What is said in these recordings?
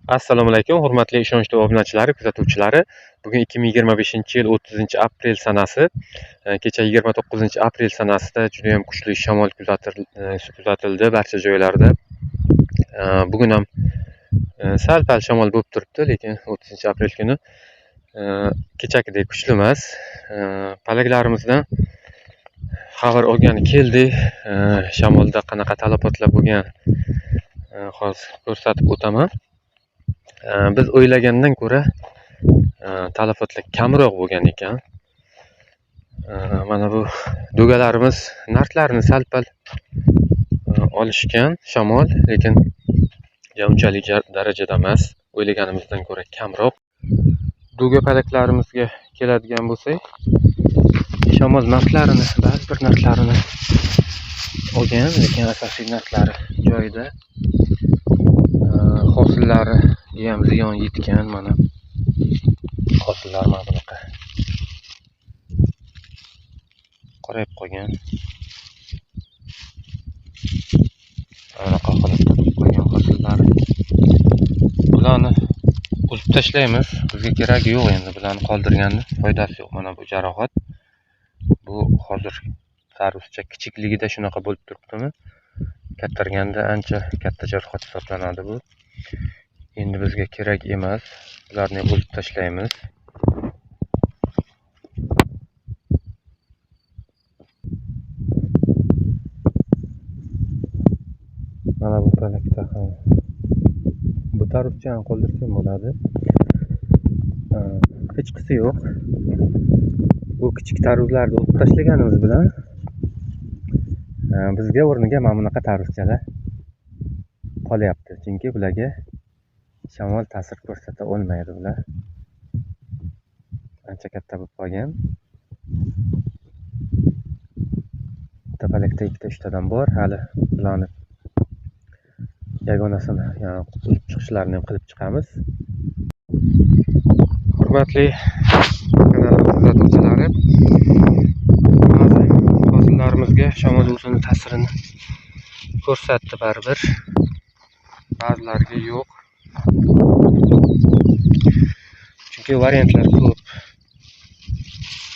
Assalomu alaykum, hurmatli ishonchli obunachilari, kuzatuvchilari. Bugun 2025-yil 30-aprel sanasi. Kecha 29-aprel sanasida juda ham kuchli shamol kuzatildi barcha joylarda. Bugun ham sal-pal shamol bo'lib turibdi, lekin 30-aprel kuni kechagidek kuchli emas. Palaklarimizdan xabar olgani keldik. Shamolda qanaqa talafotlar bo'lgan hozir ko'rsatib o'taman. Biz o'ylagandan ko'ra talafotlar kamroq bo'lgan ekan. Mana bu do'galarimiz narxlarini sal-pal olishgan shamol, lekin unchalik darajada emas, o'ylaganimizdan ko'ra kamroq. Do'ga palaklarimizga keladigan bo'lsak, shamol narxlarini, ba'zi bir narxlarini olgan, lekin asosiy narxlari joyida. Hosillari ham ziyon yetgan. Mana hosillar mana bunaqa qorayib qolgan. Bunaqa holatda bo'lib qolgan hosillar. Bularni uzib tashlaymiz. Bizga keragi yo'q endi, bularni qoldirganni foydasi yo'q. Mana bu jarohat. Bu hozir tarvuzcha kichikligida shunaqa bo'lib turibdimi? Kattarganda ancha katta jarohat hisoblanadi bu. Endi bizga kerak emas. Bularni uzib tashlaymiz. Mana bu palakda ham bu tarvuzchani qoldirsam bo'ladi. Hechqisi yo'q. Bu kichik tarvuzlarni uzib tashlaganimiz bilan bizga o'rniga mana bunaqa tarvuzchalar qolyapti. Chunki bularga shamol ta'sir ko'rsata olmaydi bular. Ancha katta bo'lib qolgan. Bitta palakda ikkita uchtadan bor. Hali bularni yagonasini, ya'ni uzib chiqishlarini ham qilib chiqamiz. Hurmatli kanalimiz kuzatuvchilari, ba'zi hosillarimizga shamol o'zini ta'sirini ko'rsatdi baribir. Ba'zilariga yo'q. Chunki variantlar ko'p.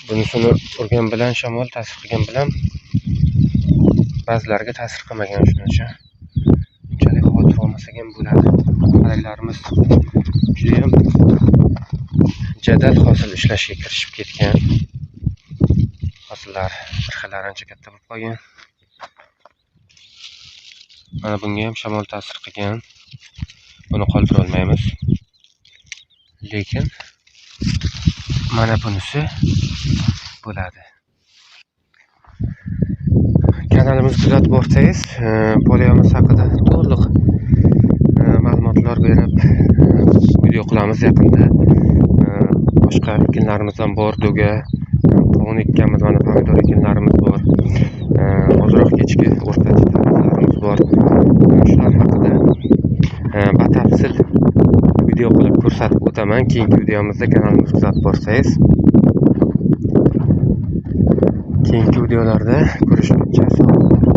Bunisini urgan bilan, shamol ta'sir qilgan bilan ba'zilariga ta'sir qilmagan, shuning uchun unchalik xavotir olmasak ham bo'ladi. Palaklarimiz juda ham jadal hosil ishlashga kirishib ketgan. Hosillar bir xillari ancha katta bo'lib qolgan. Mana bunga ham shamol ta'sir qilgan. Buni qoldira olmaymiz. Lekin mana bunisi bo'ladi. Kanalimizni kuzatib borsangiz, poliyamiz haqida to'liq ma'lumotlar berib video qilamiz yaqinda. Boshqa ekinlarimiz ham bor, do'ga, qovun ekkanmiz, mana pomidor ekinlarimiz bor. Ozroq kechki o'rtacha tarvuzlarimiz bor. Shular haqida batafsil video qilib ko'rsatib o'taman. Keyingi videomizda kanalimizni kuzatib borsangiz. Keyingi videolarda ko'rishguncha sog' bo'ling.